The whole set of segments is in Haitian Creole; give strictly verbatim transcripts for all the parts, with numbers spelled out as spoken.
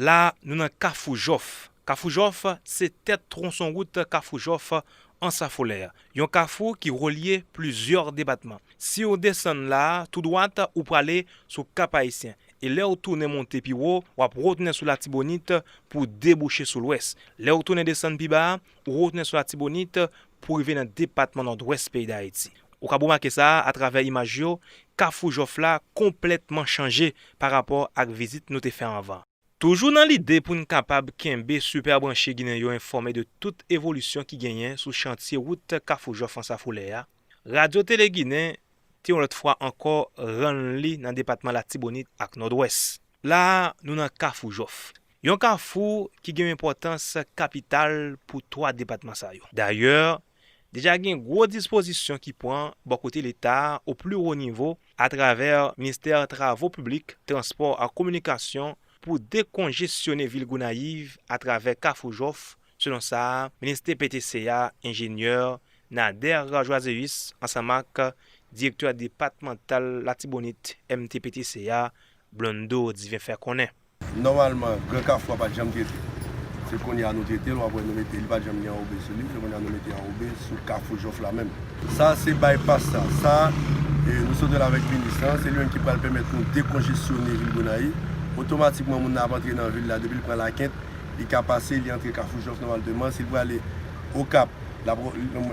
La, nou nan Kafou Jòf. Kafou Jòf se tèt twonson wout Kafou Jòf Anse Affolay, yon kafou ki relye plizyè depatman. Si w desann la a, tou dwat, ou prale sou Kap Ayisyen. E lè w tounen monte pi wo, w ap retounen sou Latibonit pou w debouche sou Lwès. Lè w tounen desann pi ba a, ou retounen sou Latibonit pou w rive nan depatman Nòdwès peyi Dayiti. Ou kab remake sa a atravè imaj yo, Kafou Jòf la konplètman chanje pa rapò ak vizit nou te fè anvan. Toujou nan lide pou n kapab kenbe Super Branche Ginen yo enfòme de tout evolisyon ki genyen sou chantye wout Kafou Jòf Anse Affolay a, Radyo Tele Ginen te yon lòt fwa ankò rann li nan depatman Latibonit ak Nòdwès. La a, nou nan Kafou Jòf. Yon kafou ki gen yon enpòtans kapital pou twa depatman sa yo. Dayè, deja gen gwo dispozisyon ki pran bò kote Leta a o pli wo nivo atravè Ministè Travo Piblik, Transpò ak Kominikasyon pou dekonjesyone vil Gonayiv atravè Kafou Jòf, selon sa a Minis T P T C a, enjenyè Nader Joiseus, ansanm ak direktè depatmantal Latibonit M T P T C a, Blondeau Divin, fè konnen. Nòmalman, Gran Kafou a pa t janm trete. Se kounye a nou trete l, w ap wè nou mete, li pa t janm gen anwobe sou li, se kounye a nou mete anwobe sou Kafou Jòf la menm. Sa se bypass sa. Sa, e, nou sot wè l avèk minis lan, se li menm ki pral pèmèt nou dekonjesyone vil Gonayiv. Otomatikman, moun nan ap antre nan vil la, depi l pran Lakent, li ka pase, li antre Kafou Jòf nòmalman. Si l prale Okap, l ap,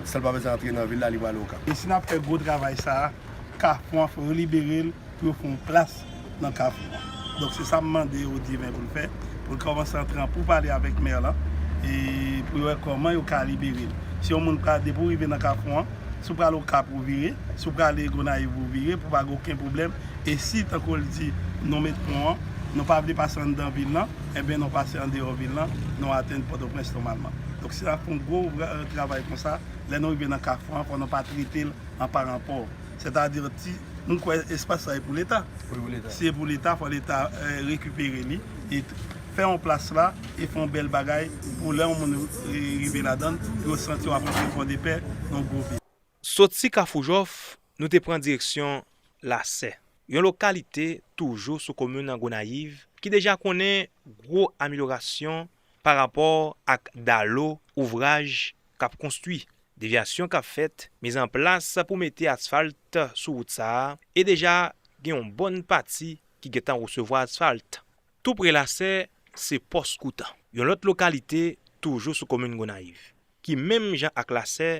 sa l pa bezwen antre nan vil la, li prale Okap. E si n ap fè gwo travay sa a, Kafou an, fò yo libere l pou yo fè yon plas nan Kafou an. Donk, se sa m mande Odiven pou l fè, pou l kòmanse antre an pou pale avèk mè lan, e pou yo wè kòman yo ka libere l. Si yon moun pral, depi w rive nan Kafou an, si w pral Okap ou vire, si w prale Gonayiv ou vire, pou pa gen okenn pwoblèm. E si, tankou l di, nou met pon an, nou pa vle pase anndan vil lan, enben nou pase andeyò vil lan, nou atenn Pòtoprens nòmalman. Donk, si n ap fè yon gwo ouvra-, travay konsa, lè nou rive nan Kafou an, fò nou pa trete l an paran pò. Sètadi, ti, m kwè espas sa e pou Leta. Wi, pou Leta. Si e pou Leta, fò Leta, eh, rekipere li e t-, fè yon plas la e fè yon bèl bagay pou lè yon moun, eh, rive ladan l, yo santi yo ap rantre Fòdepè, yon gwo vil. Soti Kafou Jòf, nou te pran direksyon Lasè, yon lokalite toujou sou komin Gonayiv ki deja konnen gwo amelyorasyon pa rapò ak dalo ouvraj k ap konstwi. Devyasyon k ap fèt, mizanplas pou mete asfalt sou wout sa a, e deja gen yon bòn pati ki gentan resevwa asfalt. Tou pre Lasè, se Pòs Koutan, yon lòt lokalite toujou sou komin Gonayiv, ki menm jan ak Lasè,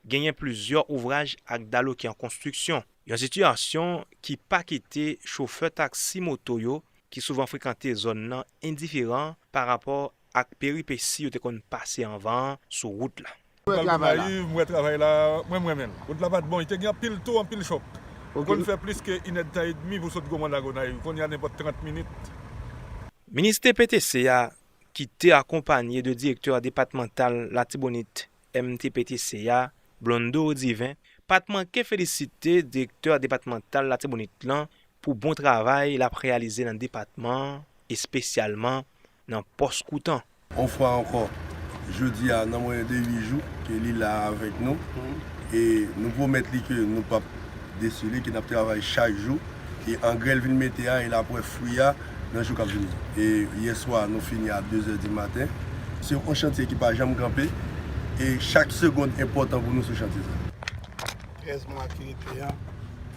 genyen plizyè ouvraj ak dalo ki an konstriksyon. Yon sitiyasyon ki pa kite chofè taksi moto yo ki souvan frekante zòn nan endiferan pa rapò ak peripesi yo te konn pase anvan an sou wout la. Mwen pral Gonayiv, mwen wè travay la, mwen, mwen renmen l. Wout la pa t bon, li te gen anpil tou, anpil chòk. Li konn fè plis ke inèdtan edmi pou sot Gwo Mòn a Gonayiv. Kounye a, nenpòt trant minit. Minis T P T C a, ki te akonpanye de direktè depatmantal Latibonit M T P T C a, Blondeau Divin, pa t manke felisite direktè depatmantal Latibonit lan pou bon travay l ap reyalize nan depatman an, espesyalman nan Pòs Koutan. Yon fwa ankò, jodi a, nan mwen de uit jou ke li la avèk nou, e nou pwomèt li ke nou p ap desele, ke n ap travay chak jou, e angrè l vin mete a, e l ap wè fwi a nan jou k ap vini. E yèswa, nou fini a de zè di maten. Se yon chantye ki pa janm kanpe, e chak segonn enpòtan pou nou sou chantye sa. Trèz mwa ki rete an,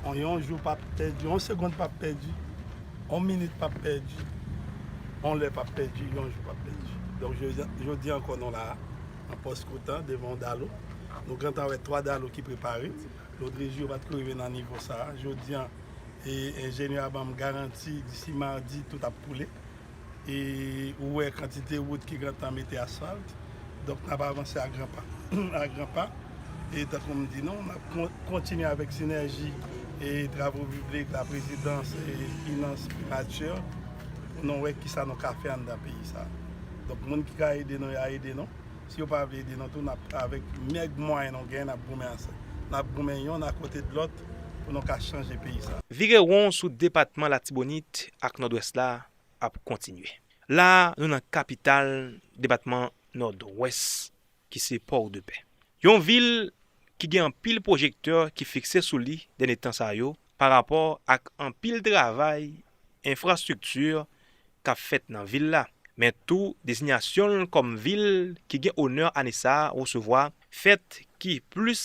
yon, yon jou p ap pèdi, yon segonn p ap pèdi, yon minit p ap pèdi, yon lè p ap pèdi, yon jou p ap pèdi. Donk, jodi, jodi ankò nou la a, nan Pòs Koutan, devan yon dalo. Nou gentan wè twa dalo ki prepare. Lòt jou yo pa t ko rive nan nivo sa a. Jodi an, e, enjenyè a ban m garanti, disi madi, tout ap koule. E ou wè kantite wout ki gentan mete asfalt. Donk, n ap avanse a gran pa. A gran pa. E tankou m di nou, n ap kon-, kontinye avèk sinèji e travo piblik, laprezidans, e finans, primati, pou nou wè kisa nou ka fè anndan peyi sa a. Donk, moun ki ka ede nou, y a ede nou. Si yo pa vle ede nou tou, n ap, avèk mèg mwayen nou genyen, n ap goumen ansanm. N ap goumen yonn akote de lòt pou nou ka chanje peyi sa a. Vire won sou depatman Latibonit ak Nòdwès la ap kontinye. La a, nou nan kapital depatman Nòdwès, ki se Pòdepè. Yon vil ki gen anpil pwojektè ki fikse sou li dènye tan sa yo, pa rapò ak anpil travay enfrastrikti k ap fèt nan vil la. men tou dezinyasyon l kòm vil ki gen onè ane sa a resevwa fèt ki plis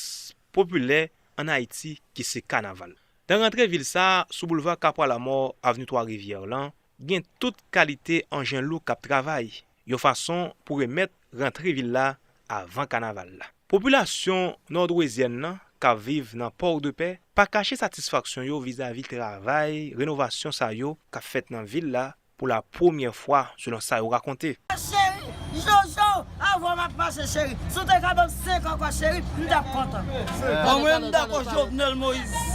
popilè ann Ayiti ki se kanaval. Nan rantre vil sa a, sou boulva Kapwa Lamò, avni Twa Rivyè lan, gen tout kalite anjen lou k ap travay, yon fason pou remèt rantre vil la avan kanaval la. Popilasyon nòdwezyèn nan k ap viv nan Pòdepè pa kache satisfaksyon yo vizavi travay renovasyon sa yo k ap fèt nan vil la pou la premyè fwa, selon sa yo rakonte. Cheri, Jojo, avè w m ap mache, cheri. Si w te ka ban m senk ankò, cheri, m t ap kontan. Bon, mwen, m dakò Jovenel Moïse.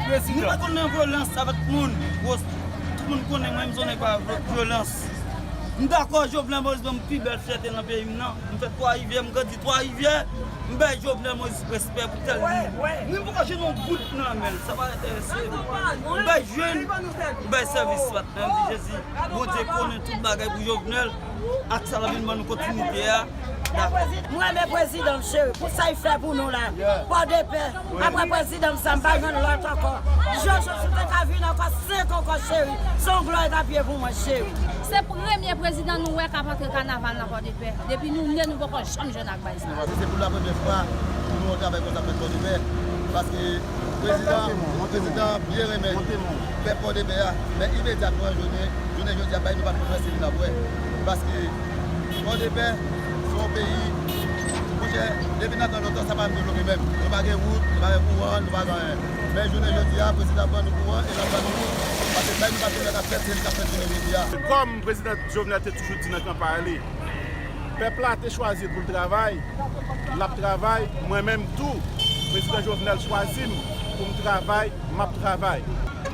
Nou pa konn nan vyolans avèk moun. Tout moun konnen mwen, m se yon nèg pa vyolans. M dakò Jovenel Moïse ban m pi bèl fyète nan peyi m nan. M fèt Twa Rivyè, m grandi Twa Rivyè. M bay Jovenel Moïse respè pou tèl moun. Ni m poko jwenn yon goud nan men l, sa pa enterese m. M bay jwenn, m bay sèvis, patnè m di Jezi. Bondye konnen tout bagay pou Jovenel, ak sa l ap vin ban nou kontinite a. M renmen prezidan m, cheri, pou sa l fè pou nou la. Pòdepè, apre prezidan m sa, m pa jwenn lòt ankò. Jojo, si w te ka vin ankò, senk ankò, cheri, se yon glwa e t ap ye pou mwen, cheri. Se premye prezidan nou wè k ap antre kanaval nan Pòdepè. Depi nou ne, nou poko janm jwenn ak bay sa. Se pou la premyè fwa pou nou wè yon travay konsa fèt Pòdepè. Paske prezidan, prezidan byen renmen pèp Pòdepè a. Men imedyatman, jounen, jounen jodi a, bay nou pa t konn wè se li n ap wè. Paske Pòdepè, se yon peyi, monchè, depi nan tan lontan, sa pa janm devlope menm. Nou pa gen wout, nou pa gen kouran, nou pa gen anyen. Men jounen jodi a, prezidan ban nou kouran e l ap ban nou wout. Paske bay nou pa t konn wè k ap fèt, se li k ap fèt jounen jodi a. Kòm prezidan Jovenel te toujou di nan kanpay li, pèp la te chwazi l pou l travay, l ap travay, mwen menm tou, prezidan Jovenel chwazi m pou m travay, m ap travay.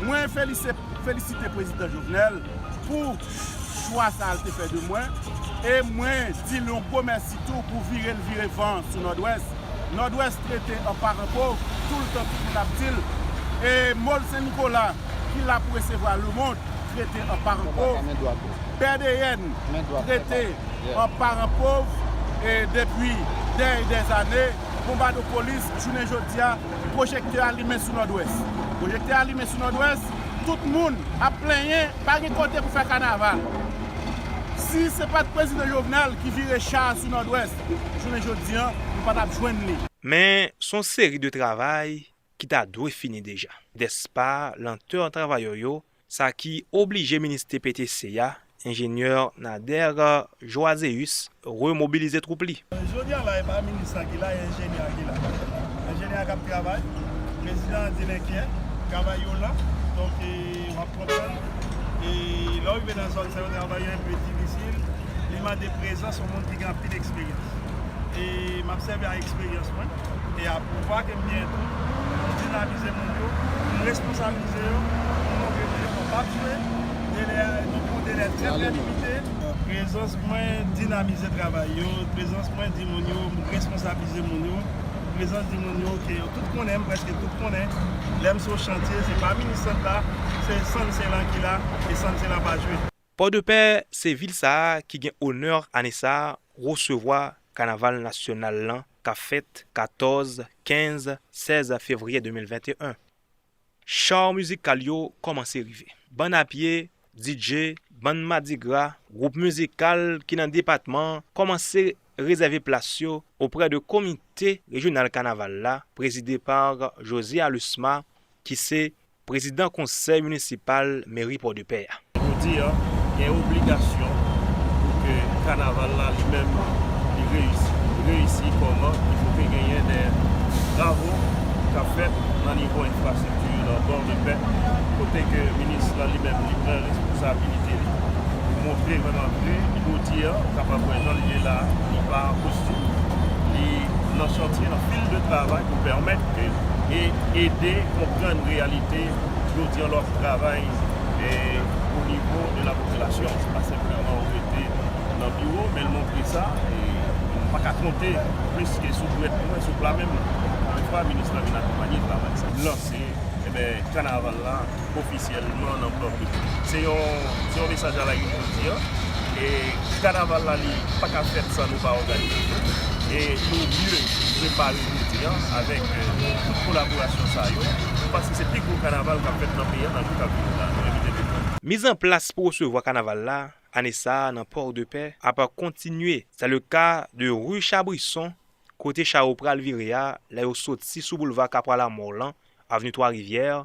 Mwen felise-, felisite prezidan Jovenel pou chwa sa l te fè de mwen, e mwen di l yon gwo mèsi tou pou vire l vire van sou Nòdwès. Nòdwès trete an paran pòv, toultan tout moun ap di l. E Mòl Sen Nikola, ki la pou resevwa lemonn, trete an paran pòv. Bèdeyèn trete an paran pòv, e depi dè e dè zane, Konbadopolis, jounen jodi a, pwojektè a limen sou Nòdwès. Pwojektè a limen sou Nòdwès, tout moun ap plenyen, pa gen kote pou fè kanaval. Si se pa t prezidan Jovenel ki vire cha a sou Nòdwès, jounen jodi a, nou pa t ap jwenn li. Men, se yon seri de travay ki ta dwe fini deja. Dèspa lantè travayè yo, sa ki oblije minis T P T C a, enjenyè Nader Joazeus, remobilize twoup li. Jodi a la, e pa minis la ki la, e enjenyè a ki la. Enjenyè a k ap travay, prezidan an di l enkyè, travay yo lan, donk, e, w ap konprann. E lè w rive nan zòn sa yo, travay yo enpe difisil, li mande prezans yon moun ki gen anpil eksperyans. E m ap sèvi ak eksperyans mwen e ak pouvwa ke m genyen tou pou m dinamize moun yo, pou m responsabilize yo, pou m montre moun yo ke w p ap jwe, delè, nou gen yon delè trè, trè limite. Prezans mwen dinamize travay yo, prezans mwen di moun yo, m responsabilize moun yo, prezans di moun yo ke yo tout konnen m, prèske tout konnen. Lè m sou chantye, se pa minis sant la, se Sanse lan ki la, e Sanse lan pa jwe. Pòdepè se vil sa a ki gen onè ane sa a resevwa kanaval nasyonal lan k ap fèt katòz, kenz, sèz fevriye de mil venteyen. Show mizikal yo kòmanse rive. Bann a pye, D J, bann madigra, gwoup mizikal ki nan depatman an kòmanse rezève plas yo oprè de komite rejyonal kanaval la, prezide pa José Alusma, ki se prezidan konsèy minisipal meri Pòdepè a. Jodi a, gen obligasyon pou ke kanaval la li menm li reyisi. Reyisi kòman? Il fo ke genyen de travo k ap fèt nan nivo enfrastrikti nan Pòdepè, kote ke minis la li menm li pran responsabilite li pou montre vrèman vre, jodi a, ou kapab wè jan li ye la, li pa an kostim, li nan chantye, nan fil de travay pou pèmèt ke e ede konprann reyalite jodi an lè w ap travay, e, o nivo de la popilasyon. Se pa senpleman ou rete nan biwo, men l montre sa, e, m pa ka konte plis ke sou dwèt mwen, sou pla men m. Ankò yon fwa, minis la vin akonpanye travay sa. M lanse, enben, kanaval la ofisyèlman nan Pòdepè. Se yon, se yon mesaj a la unité jodi a. E kanaval la, li pa ka fèt san nou pa òganize nou. E nou dwe prepare jodi a avèk, e, tout kolaborasyon sa yo, paske se pi gwo kanaval k ap fèt nan peyi a nan jou k ap vini la. Nou envite tout moun. Mizanplas pou resevwa kanaval la ane sa a nan Pòdepè ap kontinye. Se le ka de ri Chabrison, kote cha yo pral vire a, lè yo soti sou boulva Kapwa Lamò lan, avni Twa Rivyè,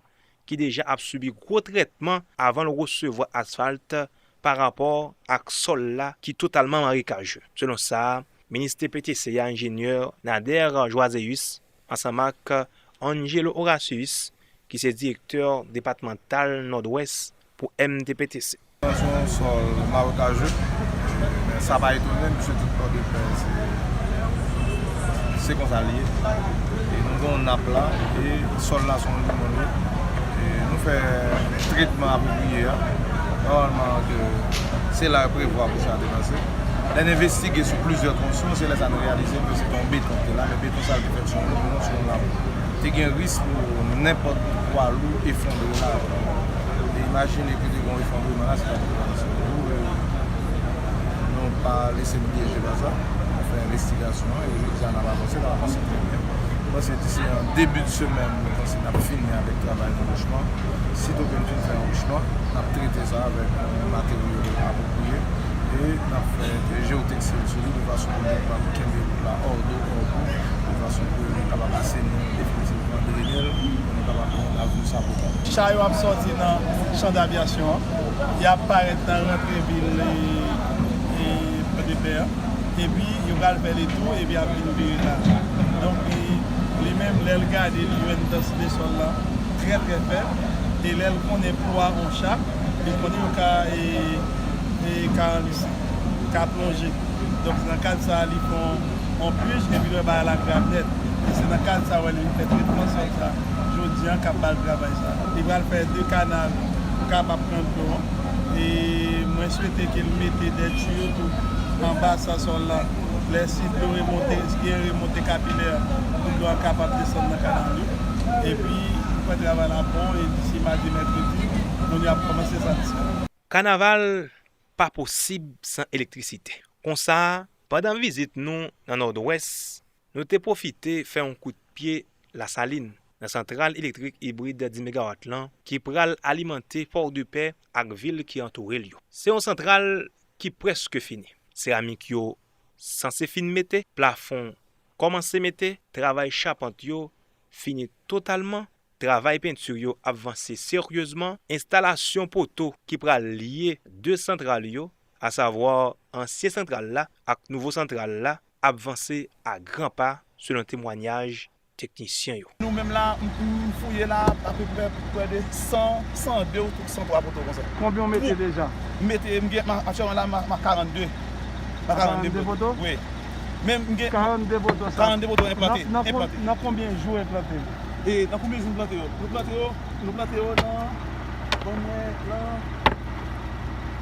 ki deja ap sibi gwo trètman avan l resevwa asfalt pa rapò ak sòl la ki totalman marekaje. Selon sa, minis T P T C a, enjenyè Nader Joiséus, ansanm ak Angelo Horatius, ki se direktè depatmantal Nòdwès pou M T P T C. Se yon sòl marekaje, men sa pa etone m, misye tout Pòdepè, se, se konsa l ye. E nou gen yon nap la, e sòl la se yon limon l ye. E nou fè tretman apwopriye a. Nòmalman, ke se la yo prevwa pou sa te pase. Lè n envestige sou plizyè twonsyon, se lè sa n reyalize ke se te yon beton ki te la, men beton sa a te fèt sou yon limon, sou yon lab. Te gen risk pou nenpòt pwa lou efondre la. E imajine ke te gen yon efondreman la, se ta pral sou nou. E nou pa lese n pyeje pa sa. Nou fè envestigasyon an, e jodi a n ap avanse, n ap avanse trè byen. Mwen panse disi an debi de semèn, mwen panse n ap fini avèk travay anrichman. Sito ke n fin fè anrichman, n ap trete sa avèk materyo apwopriye e n ap fè jewoteksil sou li de fason pou nou kapab kenbe wout la hors d'eau, hors bout, de fason pou nou kapab asenin l definitivman, drennen l, pou nou kapab gen yon avni sa potab. Cha yo ap sòti nan chan d'avyasyon an, y ap parèt nan rantre vil e, e Pòdepè an. Epi, yo pral fè letou, epi ap vin vire la. Donk, li, li menm, lè l gade, li jwenn dansite sòl la trè, trè fèb. E lè l konnen pwa yon cha, li konnen yo ka, e, e, ka anlise, ka plonje. Donk, se nan kad sa a, li fè yon, yon pij, epi lè bagay la grav nèt. E se nan kad sa a, wè, li vin fè tretman sòl sa a. Jodi a, k ap ba l travay sa a. Li pral fè de kanal pou kapab pran dlo an. E mwen swete ke l mete dè tiyo tou anba sa sòl la. Lè si dlo remonte, gen remonte kapilè, pou dlo a kapab desann nan kanal yo. Epi, nou fè travay la bon, e disi madi, mèkredi, moun yo ap kòmanse satisfè. Kanaval pa posib san elektrisite. Konsa, pandan vizit nou nan Nòdwès, nou te pwofite fè yon kout pye Lasalin, nan santral elektrik ibrid dis megawat lan, ki pral alimante Pòdepè ak vil ki antoure l yo. Se yon santral ki prèske fini. Seramik yo sanse fin mete, plafon kòmanse mete, travay chapant yo fini totalman, travay penti yo ap vanse seryezman, enstalasyon poto ki pral lye de santral yo, asavwa ansyen santral la ak nouvo santral la, ap vanse a gran pa, selon temwayaj teknisyen yo. Nou menm la, m, m fouye la, apeprè prè de san, san de ou san twa poto konsa. Konbyen w mete deja? M mete, m gen, m a, aktyèlman la, m a, m a karannde. M a karannde poto? Wi. Men m gen karannde poto sa. Karannde poto enplante. Nan, nan kon-, enplante. Nan konbyen jou enplante? E nan konbyen jou nou plante yo? Nou plante yo, nou plante yo nan, nan,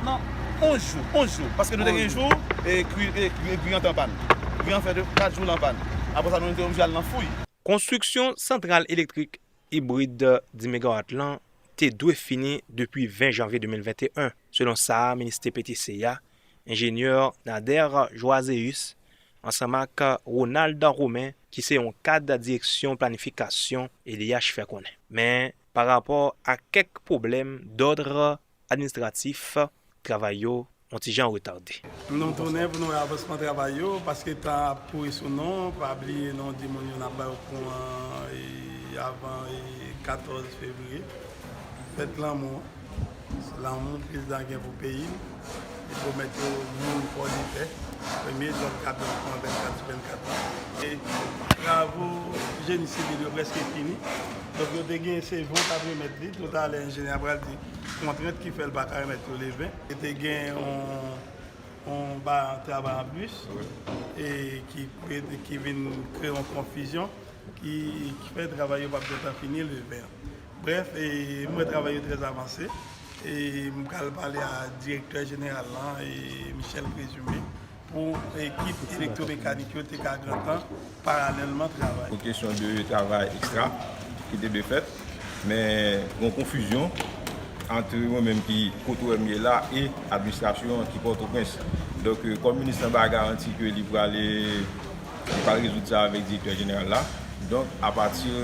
nan onz jou, onz jou. Paske nou te gen jou, e, gri, e, gri, gri an te anpàn. Gri an fè de kat jou l anpàn. Apre sa, nou te oblije al nan fouy. Konstriksyon santral elektrik ibrid dis megawat lan te dwe fini depi ven janvye de mil venteyen, selon sa minis T P T C a, enjenyè Nader Joiséus, ansanm ak Ronald Romain, ki se yon kad direksyon planifikasyon E D H, fè konnen. Men, pa rapò a kèk pwoblèm dòd administratif, travay yo yon ti jan retade. Nou tounen pou nou wè avansman travay yo, paske tan ap kouri sou nou. Pa bliye non di moun yo n ap ba yo kouran, e, avan, e, katòz fevriye. Fèt lanmou an. Se lanmou prezidan gen pou peyi l. Li pwomèt yo moun Pòdepè, premye djòb k ap jwenn kouran vennkat sou vennkat la. E travo jeni sivil yo prèske fini. Donk, yo te gen se ven k ap remèt li. Toutalè, enjenyè a pral di kontrent ki fè l pa ka remèt yo le ven. Yo te gen yon, yon ba travay anplis, e ki, ki vin kreye yon konfizyon ki, ki fè travay yo p ap gentan fini le ven. Brèf, e, m wè travay yo trè avanse. E m pral pale a direktè jeneral lan, e Michel Présumé, pou ekip elektwomekanik yo te ka gentan paralèlman travay. Pou kesyon de travay ekstra ki te dwe fèt, men gen yon konfizyon ant mwen menm ki kote w wè m ye la e administrasyon an ki Pòtoprens. Donk, e, kòm minis lan ba garanti ke li prale, li pral rezoud sa avèk direktè jeneral la. Donk, apati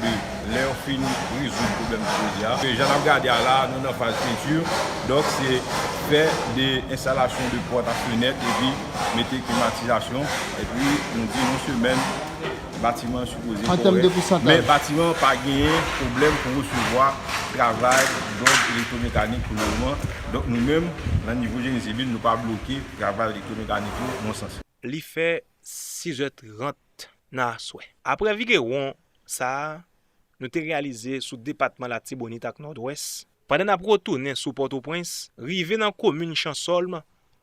de lè yo fin rezoud pwoblèm ti koze a. E jan n ap gade a la, nou nan faz penti. Donk, se fè de enstalasyon de pòt ak fenèt epi mete klimatizasyon. Epi nou di yon semèn, batiman an sipoze kòrèk. Men batiman an pa genyen pwoblèm pou resevwa travay dòd elektwomekanik pou le moman. Donk, nou menm, nan nivo jeni sivil, nou pa bloke travay elektwomekanik yo nan sans. Li fè sizè trant nan aswè. Apre virewon sa a, nou te reyalize sou depatman Latibonit ak Nòdwès. Pandan n ap retounen sou Pòtoprens, rive nan komin Chansòlm,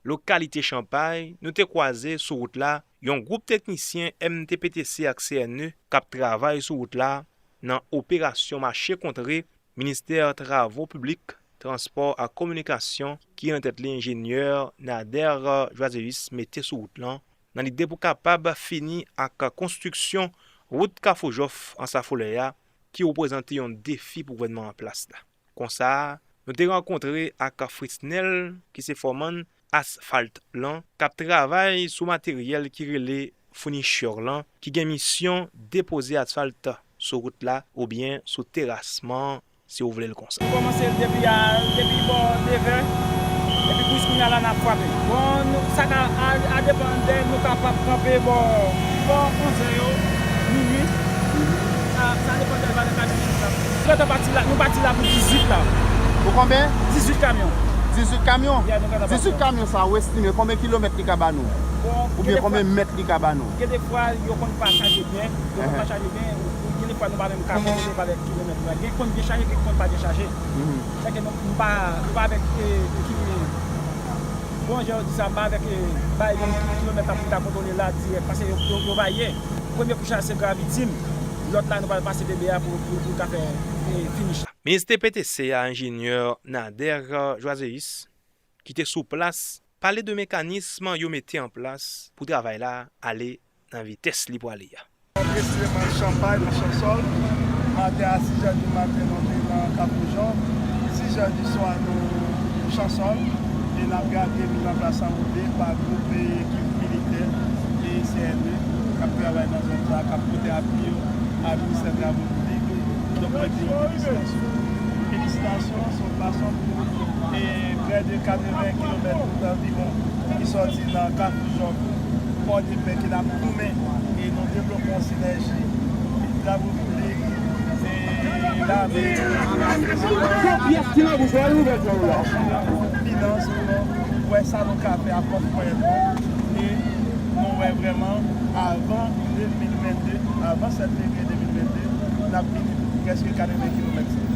lokalite Chanpay, nou te kwaze sou wout la yon gwoup teknisyen M T P T C ak C N E k ap travay sou wout la nan operasyon mache kontre Ministè Travo Piblik, Transpò ak Kominikasyon ki gen nan tèt li enjenyè Nader Joiseus mete sou wout lan, nan lide pou kapab fini ak konstriksyon wout Kafou Jòf Ansa Folè a, ki reprezante yon defi pou gouvènman an plas la. Konsa, nou te rankontre ak Fritznel, ki se fòmann asfalt lan, k ap travay sou materyèl ki rele founichure lan, ki gen misyon depoze asfalt sou wout la oubyen sou terasman, si w vle l konsa. Kòmanse depi a, depi bò devè, epi pou jis kounye a la n ap frape. Bon, nou, sa ka, a, a depann de nou kapab kanpe bò, bò onzè yo, minui. Sa, sa depann de valè kamyon ki la. Nou gentan pati la, nou pati la pou dizuit la. Pou konbyen? Dizuit kamyon. Dizuit kamyon? Yeah, nou gentan pati la. Dizuit kamyon sa, ou estime konbyen kilomèt li ka ba nou? Bon, oubyen konbyen mèt li ka ba nou? Gen de fwa, yo konn pa chaje byen, yo konn pa chaje byen, gen de fwa nou pa menm ka kontwole avèk kilomèt la. Gen konn byen chaje, gen konn pa byen chaje. Sèke nou, nou pa, nou pa avèk, e, e ki, bon, jan yo di sa, m pa avèk, e, bay menm kilomèt la pou ta kontwole la dirèk, paske yo, yo, yo varye. Premye kouch la se gravitim, lòt la nou pral pase bebe a pou, pou, pou ta fè, e, finish la. Minis T P T C a, enjenyè Nader Joiseus, ki te sou plas, pale de mekanism yo mete an plas pou travay la ale nan vitès li pwale a. Presizeman Chanpay, nan Chansòl, maten a sis è di maten, nou te nan Kafou Jòf, sis è di swa, nou Chansòl, e n ap gade miz an plas an woude pa gwoup e ekip militè e C N E k ap travay nan zòn sa a, k ap pote apui yo a Ministè Travo Piblik. Donk, mwen di yo felisitasyon. Felisitasyon, se yon fason pou, e, prè de katreven kilomèt anviwon ki sòti nan Kafou Jòf, Pòdepè, ki n ap goumen, e nou devlope yon sinèji, Travo Piblik, e lame, finans, pou nou wè sa nou ka fè ak kòb ponyèt nou, e nou wè vrèman avan de mil vennde, avan sèt fevriye de mil vennde, n ap vin prèske katreven kilomèt.